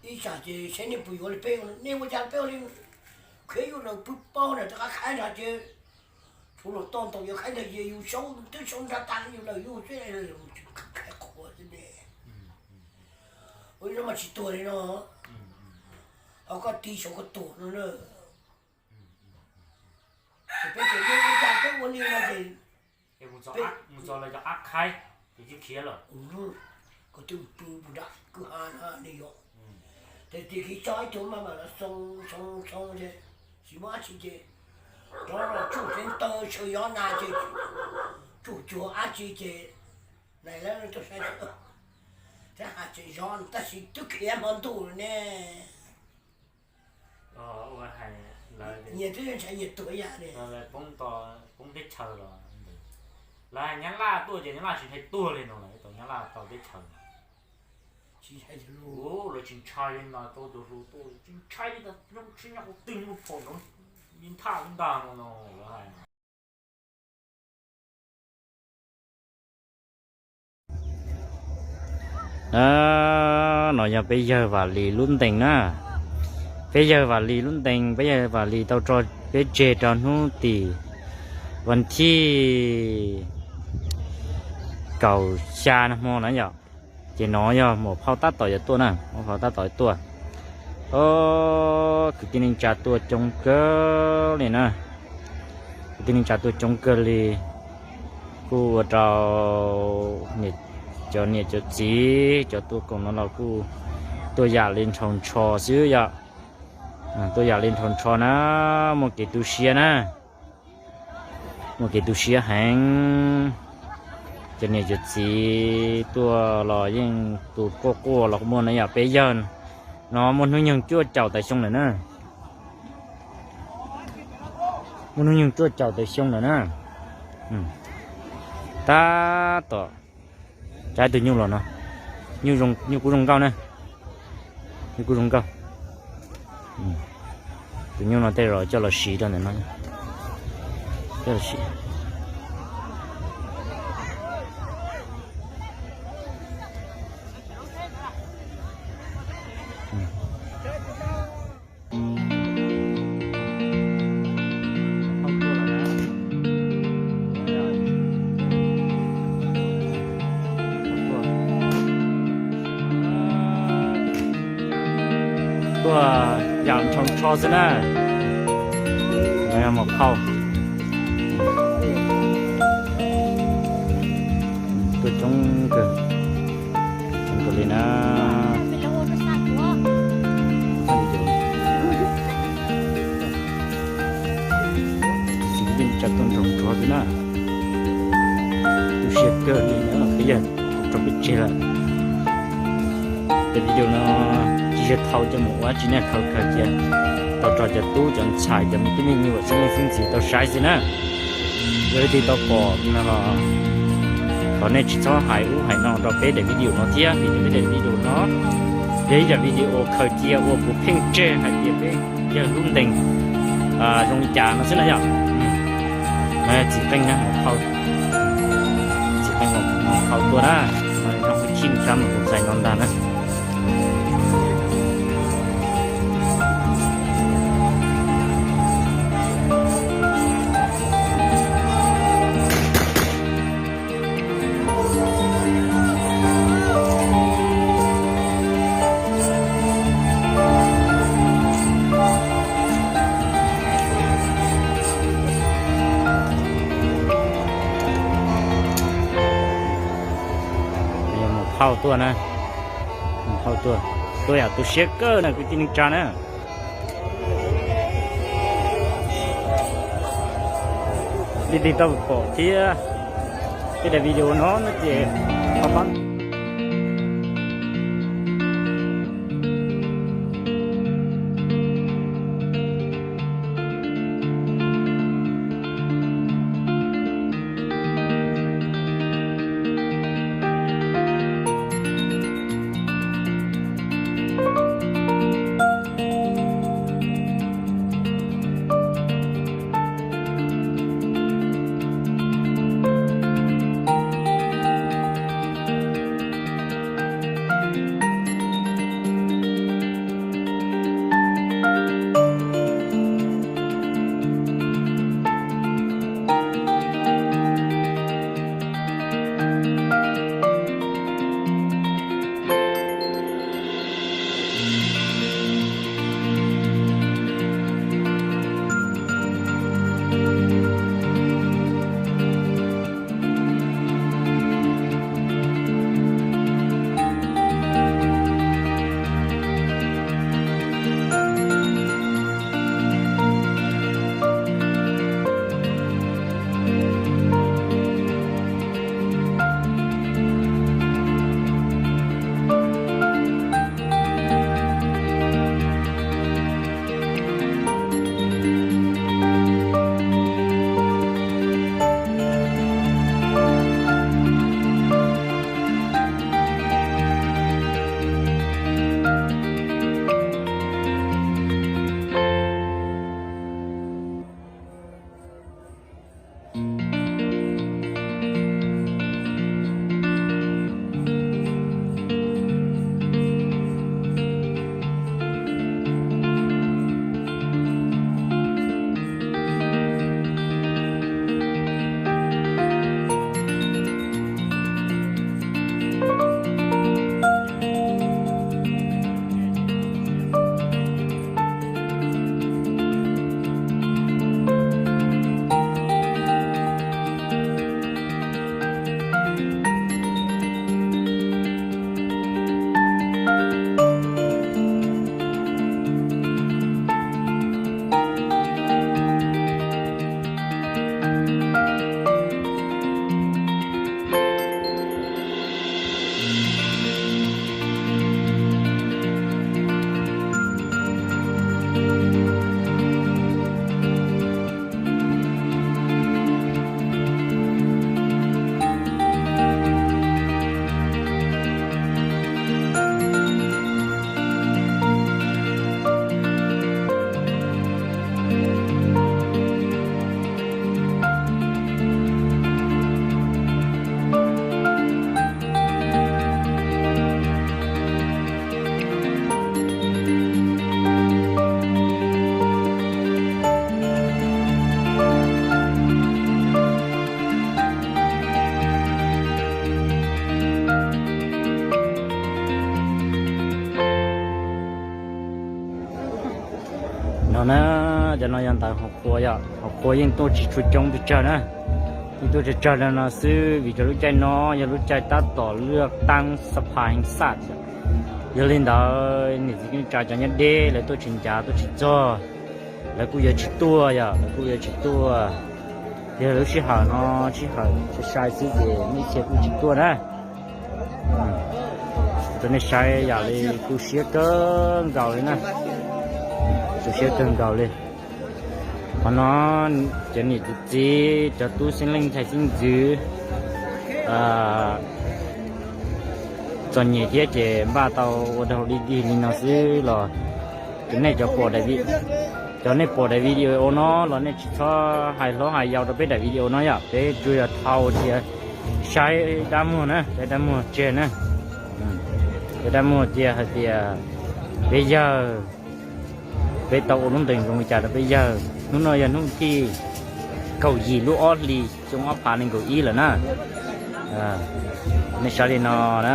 Ib tsam ces saib nej puas yuav li peb, nej ua cas peb ua li, qhia yus lawm pw paug na rov qab khaib nrad ces, tsuav luag toj ntaus yuav khaib ntawd ces yus saub twb saub nrad tag li yus lawm yus xwb, khaib qhuav xwb ne. Ua li no mas tsis tuag li no, ho koj tig saum koj tuag no na. Ces peb ces ua cas peb ua li no ces mus txog lawv cov qab khaib ces khiav lawm. Koj twb pw puag nram kwj ha na nej yom. Ces tig kiag tso ib tug maj mam los xoo xoo xoo ces tsis muaj dab tsi ces rov los tsuj tsev taw sawv yov na ces tsuj cuag dab tsi ces nais lawv tuaj saib thiab has tseem zov tab sis twb khiav hmo ntuj lawm ne. Nyias twb ntshai nyias tuag ib yam li. Poob teb chaws los lawv hais Nyab Laj tuaj ces Nyab Laj tsis ntshai tuag li no lawm, tau Nyab Laj tau teb chaws. Lawv tsis ntshai li ntag, tau cov hluas tuaj tsis ntshai li ntag, zoo siab nyob qhov twg muaj phom nrov li nthaj li ntag no no lawv hais. No yog peb yawg Vam Lis lub ntees na. Peb yawg Vam Lis lub ntees, peb yawg Vam Lis tau tso peb tseg rau hnub tim vas thib kaum xya no hmo na yom. Ces no yog muam phauj tab tom yuav tuaj na, muam phauj tab tom yuav tuaj. Kwv tij neej tsa tuaj coob kawg li na. Kwv tij neej tsa tuaj coob kawg li, kuj ua rau cov niam cov txiv cov tuaj koom no los kuj tuaj yam li nrhau nrho xwb yom. Tuaj yam li nrhau nrho na, muaj kev tu siab na. Muaj kev tu siab heev. Cov niam cov txiv tuaj los yeej tus quaj quaj los muaj na yom. Peb yawg no muaj hnub nyoog cuaj caum tawm xyoo lawm na. Muaj hnub nyoog cuaj caum tawm xyoo lawm na. Tab tom tsa ib tug nyuj los no. Nyuj kuj zoo nkauj na. Nyuj kuj zoo nkauj. Tus nyuj no tej zaum coj los siv rau ntawm no. Coj los siv. Tuaj yam nrhau nrho xwb na. No yog muam phauj. Tuaj coob kawg, coob kawg li na. Txiv neej tsa tuaj nrog nrog xwb na. Tu siab kawg li na, peb yawg rau peb tseg lawm. Ces video no tsis yog thaum coj mus ua tsis ne, khaws khaws cia tau rau cov tub cov ntxhais cov me tub me nyuam xeeb leej xeeb ntxwv tau saib xwb na. Yog leej twg tau pom no los thov nej tsis txhob hais ub hais no rau peb daim video no thiab, vim tias peb daim video no yog ib daim video khaws cia ua kuv pheej tseg hais tias peb yawg lub ntees zoo li cas no xwb na yom. Txiv qeej na, txiv qeej hau tuaj na, no yog hu chim sab mus tus txais no ntag na. Yog muam phauj tuaj na, muam phauj tuaj, tuaj yam tu siab kawg na kwv tij neej tsa na. Leej twg tau pom thiab tej daim video no no ces ho pab No na, cov no yog ntawv hauv qhua yom, hauv qhua yeej tuaj tsis tshua coob pes tsawg na. Yeej tuaj tsawg tsawg li no xwb vim rau lub caij no yog lub caij tab tom luaj taab xab phas heev xaj. Yog li ntawd niam txiv kwv tij neej tsa cov nyob deb lawv tuaj tsis ncav tuaj tsis txog, lawv kuj yuav tsis tuaj yom, lawv kuj yuav tsis tuaj. Yog lub sij hawm no sij hawm sai sai xwb ces nej cia kuj tsis tuaj na. Rau nej saib yam li tu siab kawg nkaus li na, tu siab kawg nkaus li. Qhov no cov niam cov txiv cov tub xeeb leej ntxhais xeeb ntxwv txom nyem thiab ces npaj tau ua daug li dig li no xwb los, cov nej cov pom daim vi, cov nej pom daim video no los nej tsis txhob hais hlob hais yau rau peb daim video no yom, peb tsuas yog dhau tias saib dab muag na, saib dab muag tseg na, saib dab muag cia hais tias peb yawg, peb tau ua lub ntees zoo li cas rau peb yawg. Hnub no yog hnub tim kaum yim lub ob hlis xyoo ob phav nees nkaum ib lawm na. Nej saib li no na,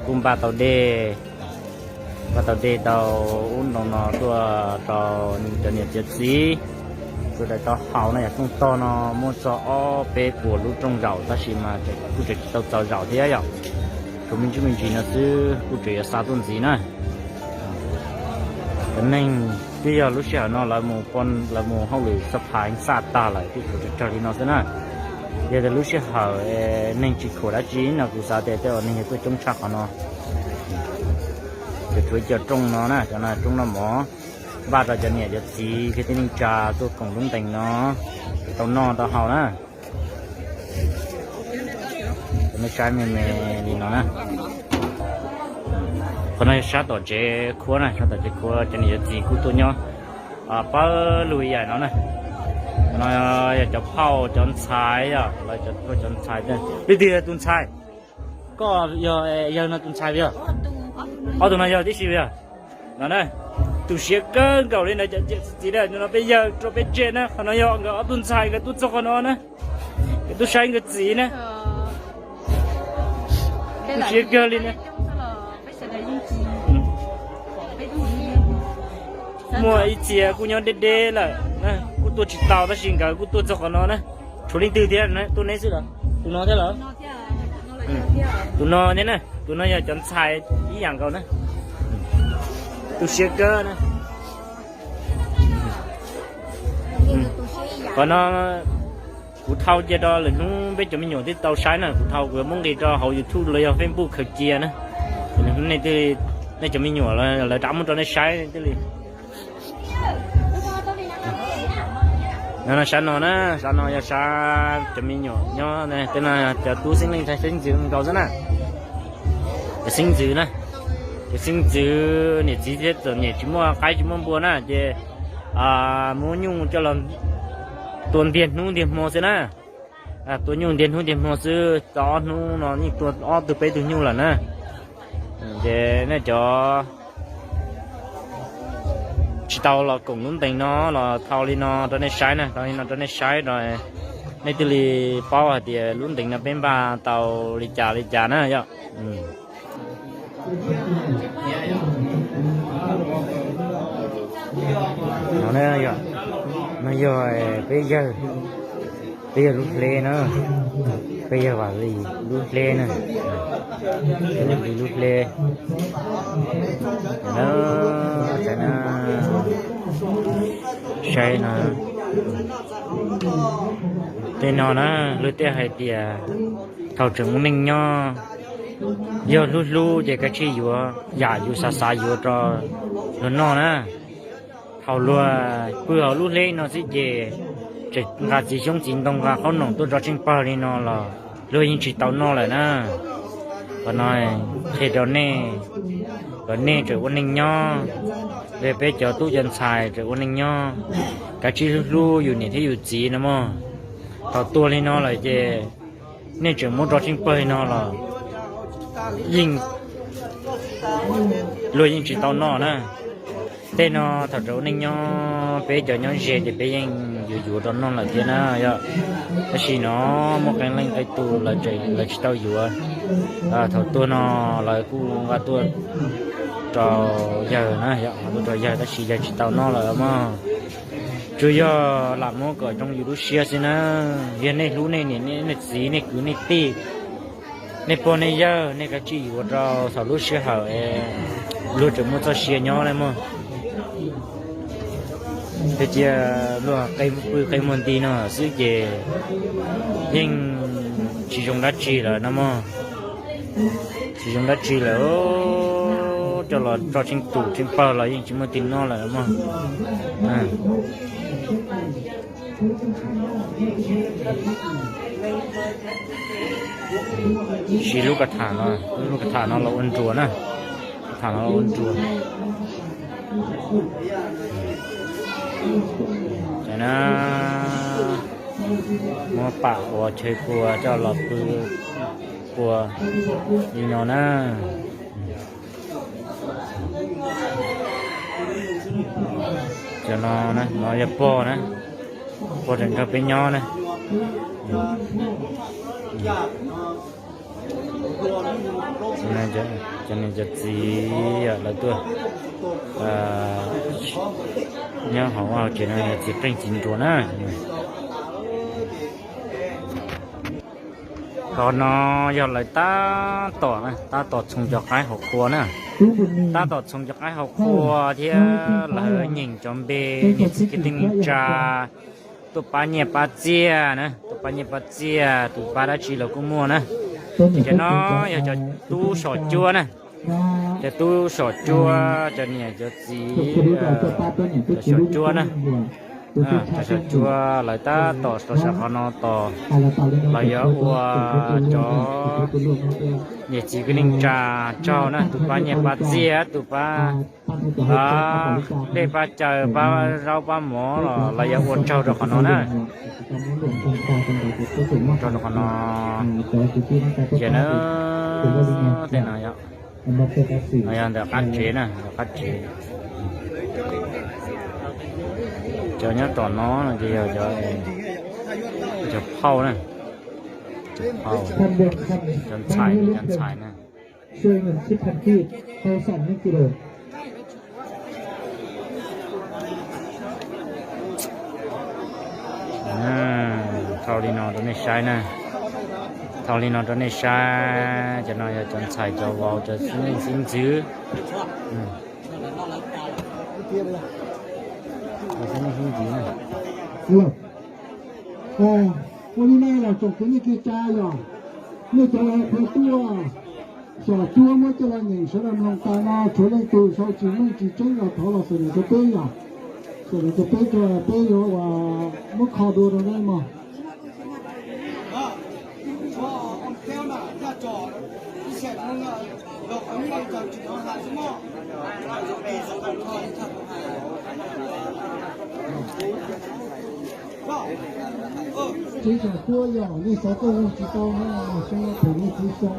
kuj npaj tau dej, npaj tau dej tau ub ntoo no tuaj rau cov niam cov txiv sawv daws tau haus no. Yog rooj tog no muaj txog ob peb puas lub rooj zaum tab sis mas kuj tseem tsis tau txaus zaum thiab yom. Tshuav me ntsis me ntsis no xwb kuj tseem yuav xa tuaj ntxiv na. Cov neeg twb yog lub sij hawm no lawv mus, lawv mus hauj lwm xab phas xaj tag lawm kuj tshuav tsawg tsawg li no xwb na. Yog tias lub sij hawm neeg tsis khuam dab tsi no kuv xav tias tej zaum neeg yuav tuaj coob tshaj qhov no. Ces tshuav ib co rooj no na, cov no rooj noj mov, npaj rau cov niam cov txiv kwv tij neej tsa tuaj koom lub ntees no tau noj tau haus na. Nej saib me me li no na. Qhov no yog sab tom tsev khuab na, sab tom tsev khuab cov niam cov txiv kuj tuaj nyob pawg lug ib yam no na. Qhov no yog cov phauj cov ntxhais yom, lawv cov phauj cov ntxhais. Leej twg yog tus ntxhais? Koj yog, yawg no tus ntxhais yog? Ob tug no yog tib si yog? No na, tu siab kawg nkaus li ntawd cov niam txiv na, no peb yawg rau peb tseg na, qhov no yog nkawd ob tug ntxhais nkawd tuaj txog qhov no na. Nkawd tuaj saib nkawd txiv na. Tu siab kawg li na. Muaj ib txhia kuj nyob deb deb lawm, kuj tuaj tsis tau tab sis nkawd kuj tuaj txog qhov no na. Tshuav leej twg thiab, tuaj neb xwb los? Tus no thiab los? Tus no thiab na, tus no yog cov ntxhais ib yam nkaus na. Tu siab kawg na. Qhov no kuv thau cia rau lwm hnub peb cov me nyuam twb tau saib na, kuv thau kuv yuav muab nqis rau hauv YouTube los yog Facebook khaws cia na. Nej, nej cov me nyuam lawv rov muab rau nej saib thiaj li. No sab no na, sab no yog sab cov me nyuam nyob, tej no cov tub xeeb leej ntxhais xeeb ntxwv nkaus xwb na. Cov xeeb ntxwv na, cov xeeb ntxwv niam txiv thiab txom nyem tsis muaj qaib tsis muaj npua na ces muab nyuj coj los tua ntiag hnub ntiag hmo xwb na. Tua nyuj ntiag hnub ntiag hmo xwb, tau ob hnub no yeej tua ob tug peb tug nyuj lawm na. Ces nej cov tsis tau los koom lub ntees no los thau li no rau nej saib na, thau li no rau nej saib rau nej thiaj li paub hais tias lub ntees no peb npaj tau li cas li cas na yom. No yog, no yog peb yawg, peb yawg lub hleb na, peb yawg Vam Lis lub hleb na, Vam Lis lub hleb na, saib na, saib no. Tej no na luag tej hais tias thaum tseem ua neej nyob, yog hlub hlub ces kav tsij yuav yam yus xav xav yuav rau luag noj na. Thaum luag pw hauv lub hleb no xwb ces tseem nqa txiv xyoob txiv ntoo nqa qhob noom tuaj tso tsheej pawg li no los luag yeej tsis tau noj lawm na. Qhov no qhia rau nej, kom nej tseem ua neej nyob, peb cov tub cov ntxhais tseem ua neej nyob, kav tsij hlub hlub yus niam thiab yus txiv no mog. Thaum tuag li no lawm ces nej tseem muab tso tsheej pawg li no los yeej, luag yeej tsis tau noj na. Tej no thaum tseem ua neej nyob peb cov nyob ze ces peb yeej yuav yuav rau noj lawm thiab na yom. Tab sis no muaj qee leej qee tus lawv tsis tau yuav, thaum tuag no lawv kuj nqa tuaj Rau yawg na, yog ho tuaj rau yawg tab sis yawg tsis tau noj lawm mog. Tsuas yog lam muab kom zoo yus lub siab xwb na. Yog nej hlub nej niam nej txiv nej kwv nej tij, nej pog nej yawg, nej kav tsij yuav rau thaum lub sij hawm es luag tseem muaj txoj sia nyob na mog. Thiab cia luag qe pw qe muag nti no xwb ces yeej tsis zoo dab tsi lawm no mog. Tsis zoo dab tsi lawm, coj los tso tsheej tus tsheej pawg los yeej tsis muaj tig noj lawm mog. Siv lub ka tham no, lub ka tham no los ua nruas na. Ka tham no los ua nruas. Ces na, muab pam ua chaw kua coj los pw kua li no na. Cov no na, no yog pog na, pog tseem nrog peb nyob na. Cov niam cov txiv lawv tuaj nyob hauv vaj hauv tsev no yog txiv qeej txiv nruas na. Qhov no yog lawv tab tom na, tab tom txhoov cov qaib hauv qhua na. Tab tom txhoov cov qaib hauv qhua thiab lawv nyeem cov npe niam txiv kwv tij neej tsa tuaj pab nyiaj pab txiaj na, tuaj pab nyiaj pab txiaj, tus pab dab tsi los kuj muaj na. Ces cov no yog cov tub som cuab na, cov tub som cuab, cov niam cov txiv, cov som cuab na. Cov som cuab lawv tab tom los sawv qhov no tos, los yog ua cov niam txiv kwv tij neej tsa tsaug na, tus pab nyiaj pab txiaj, tus pab dej pab cawv pab zaub pab mov los lawv yog ua tsaug rau qhov no na. Tsaug rau qhov no. Ces na, tej no yog, no yog ntawm qab tsev na, ntawm qab tsev. Cov nyob tom no no ces yog cov phauj na, cov phauj, cov ntxhais, cov ntxhais na. Thau li no rau nej saib na, thau li no rau nej saib, cov no yog cov ntxhais cov vauv cov xib ntxwv, cov xib ntxwv na. Ua li no los tsoom kwv nej kev tsa yog nej cov uas tuaj, xyom cuab muab coj los nyeem sawv daws mloog tas no, tshuav leej twg sau tsis meej tsis tseeb los thov los xav niam rau peb yom, xav niam rau peb, peb yuav ua muab kho dua rau nej mog. Tsev xyom cuab yog nej xav tau zoo tsis tau no, xyoo no phem nej txiv xyoo,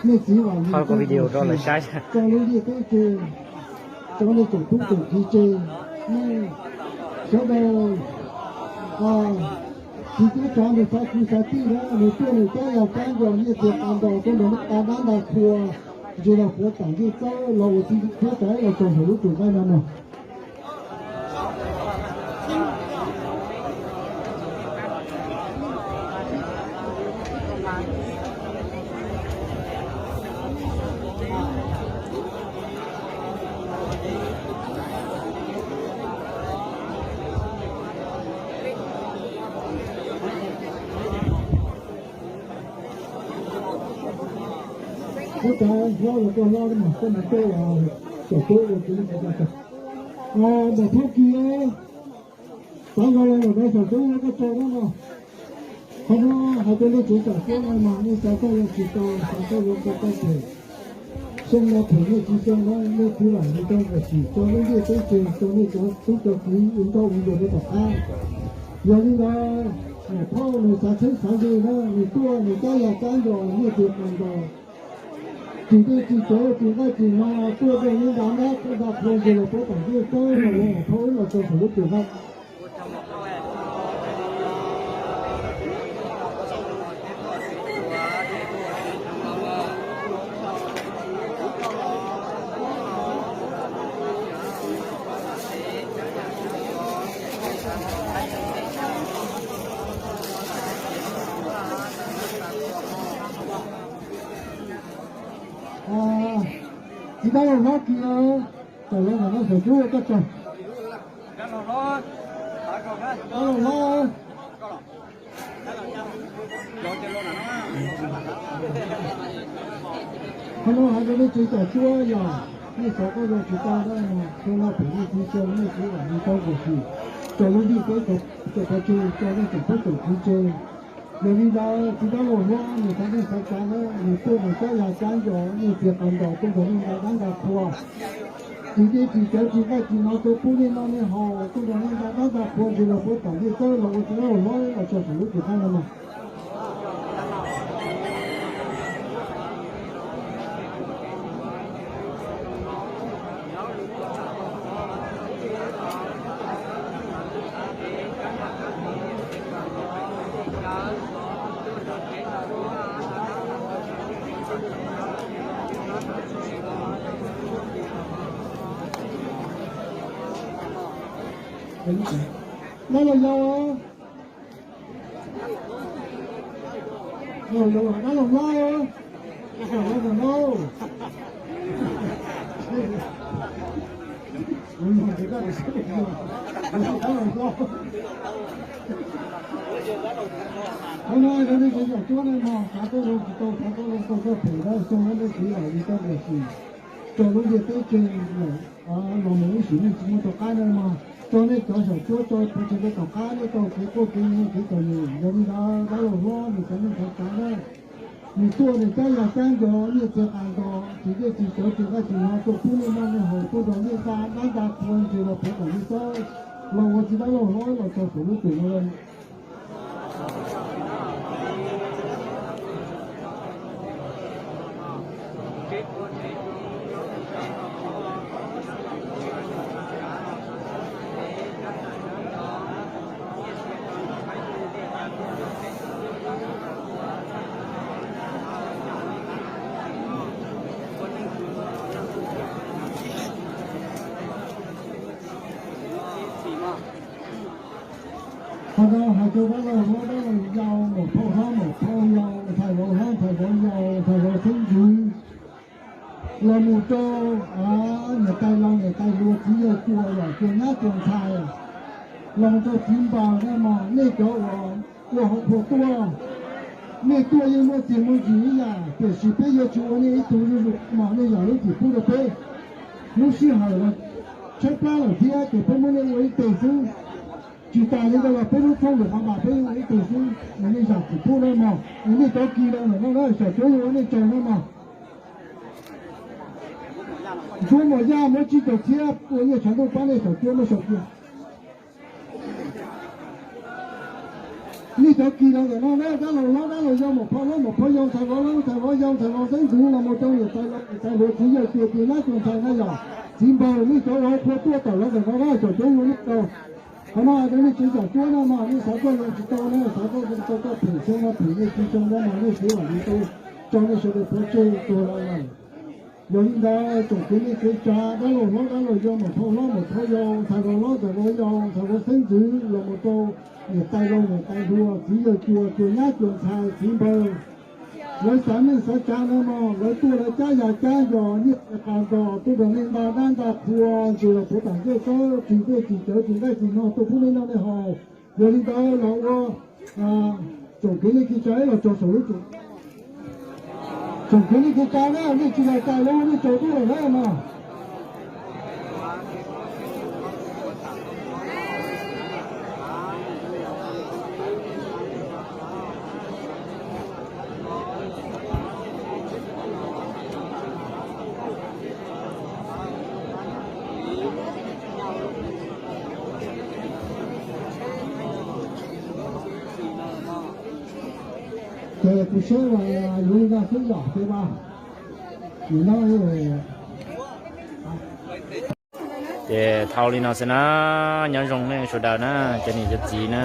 nej txiv vam li tso lub ntiaj teb tseg, tso nej tsoom tub tsoom kiv tseg, nej sawv daws tsis teb tsov nws xav kwv xav tij na, nws tuaj nws cab yas cab nros nyiaj txiag tas ntos tuaj nrog nej qa dab nqa qhua, ntsis los puav tam ncej txawb los ua txiv thiab txawb los txog ntawm lub tsuas nqaij no no. Ub, cov hlob los koj hlob mas koj mus tuaj los xyom cuab ua tsev li ntawd. Ntawm Thoob Kis, xav nkaus los ntawm no xyom cuab ua koj tso na no. Qhov no hais tias nej tsev xyom cuab no mas nej xav tau zoo tsis tau, xav tau zoo tau tau phem. Xyoo no phem nej txiv xyoo no nej txiv lam nws tau nkawm tsim tso lub ntiaj teb tseg tso nej cov tub cov kiv ua nroj ua nruas rau tom qab. Yog li ntawd, niam phauj nws xav txheeb xav ze na, nws tuaj nws cab yas cab nros nyiaj txiag tas ntos, tsis dej tsis cawv tsis nqaij tsis no, tuaj rau nyob nqa dab nqa qhua ntsis los puav tom ncej txawb los ua niam phauj wb los tso saum lub tsuas nqaij. Txiv dab laug hlob Kis, tawm los ntawm no xyom cuab ua koj tsaug. Dab laug hlob, qhov no hais rau nej tsev xyom cuab yog nej xav koj zoo tsis tau dab no, xyoo no phem nej txiv xyoo nej txiv vam li tau nkaus xwb. Tsaus lub ntuj peb tau pov tseg, tsaus nej tseem pub tsoom txiv tseg. Yog li ntawd txiv dab laug hlob nws xav neej xav tsav na, nws tuaj nws cab yas cab nco, nyiaj txiag qas ntos tuaj nrog nej nta dab nta qhua, ris dej ris cawv ris nqaij ris no tuaj pub nej noj nej haus, tuaj nrog nej nta dab nta qhua ntsis los puav tom nej txawb los ua txiv dab laug hlob los tso saum lub tsev qaib no mas. Dab laug yau, dab laug hlob, dab laug hlob. Qhov no yog nej tsev xyom cuab nej mog, xav koj zoo tsis tau, xav koj zoo tau koj phem dab xyoo no nej txiv vam li tau nkaus xwb. Tso lub ntiaj teb tseg lawm, los mus ib sim neej tsis muaj rov qab na mog. Tso nej cov xyom cuab tso pov tseg rau tom qab nej tau kev quaj kev nyiav kev txom nyem. Yog li ntawd dab laug hlob nws xav neej xav tsav na, nws tuaj nws cab yas cab nco, nyiaj txiag qas ntos, ris dej ris cawv ris nqaij ris no tuaj pub nej noj nej haus, tuaj nrog nej nta dab nta qhua ntsis los puav tom nej txawb los ua txiv dab laug hlob los tso saum lub tsev no. Qhov no hais rau dab laug hlob dab laug yau, muam phauj hlob muam phauj yau, ntxhais vauv hlob ntxhais vauv yau, ntxhais vauv xeeb ntxwv, los mus rau niam tais laus niam tais hluas txiv yawg cua yom, cua nyab cua ntxhais, los mus rau txiv npaws na mog, nej cov uas ua hauv paus tuaj, nej tuaj yeej muaj txiaj muaj ntsig ib yam, tiam sis peb yuav tsis ua nej ib tug zuj zus mog, nej zam lub txim pub rau peb. Lub sij hawm los tshaib plab lawm thiab ces peb muab nej ua ib teg xwb. Tsis tas li ntawd los peb lub thoob lwm qhov mas peb ua ib teg xwb, es nej zam txim pub na mog, es nej cov kis los ntawm no na, xyom cuab yuav ua nej tsaug na mog. Ntsuab Mos Yaj muab tsib caug txhiab ua nyiaj tshav ntuj pab nej xyom cuab muab sau kiag. Nej cov kis los ntawm no na, dab laug hlob dab laug yau, muam phauj hlob muam phauj yau, ntxhais vauv hlob ntxhais vauv yau, ntxhais vauv xeeb ntxwv, los mus rau niam tais laus niam tais hluas txiv yawg cua cua nyab cua ntxhais na yom, txiv npaws, nej cov uas hauv paus tuaj tawm los ntawm no na, xyom cuab yuav nej tsaug. Qhov no hais rau nej tsev xyom cuab no mas nej xav koj zoo tsis tau na, xav koj zoo tau koj phem xyoo no phem nej txiv xyoo no mas nej txiv vam li tau tso nej sawv daws pov tseg tuag los lawm. Yog li ntawd tsoom kwv tij kev tsav, dab laug hlob dab laug yau, muam phauj hlob muam phauj yau, ntxhais vauv hlob ntxhais vauv yau, ntxhais vauv xeeb ntxwv, los mus rau niam tais laus niam tais hluas, txiv yawg cua cua nyab cua ntxhais, txiv npaws, lawv xav neej xav tsav na mog, lawv tuaj lawv cab yas cab yos, nyiaj txiag qas ntos, tuaj nrog nej nta dab nta qhua, ntsis los puav tam ncej txawb, ris dej ris cawv ris nqaij ris no tuaj pub nej noj nej haus. Yog li ntawd los ua tsoom kwv nej kev tsav los tso saum lub tsev. Tsoom kwv nej kev tsav na, nej tsis los txais los nej tsaus ntuj lawm na no. Ces kuv saib yuav li no xwb yom, ces nim no ces thau li no xwb na, nyob zoo nej sawv daws na, cov niam cov txiv na.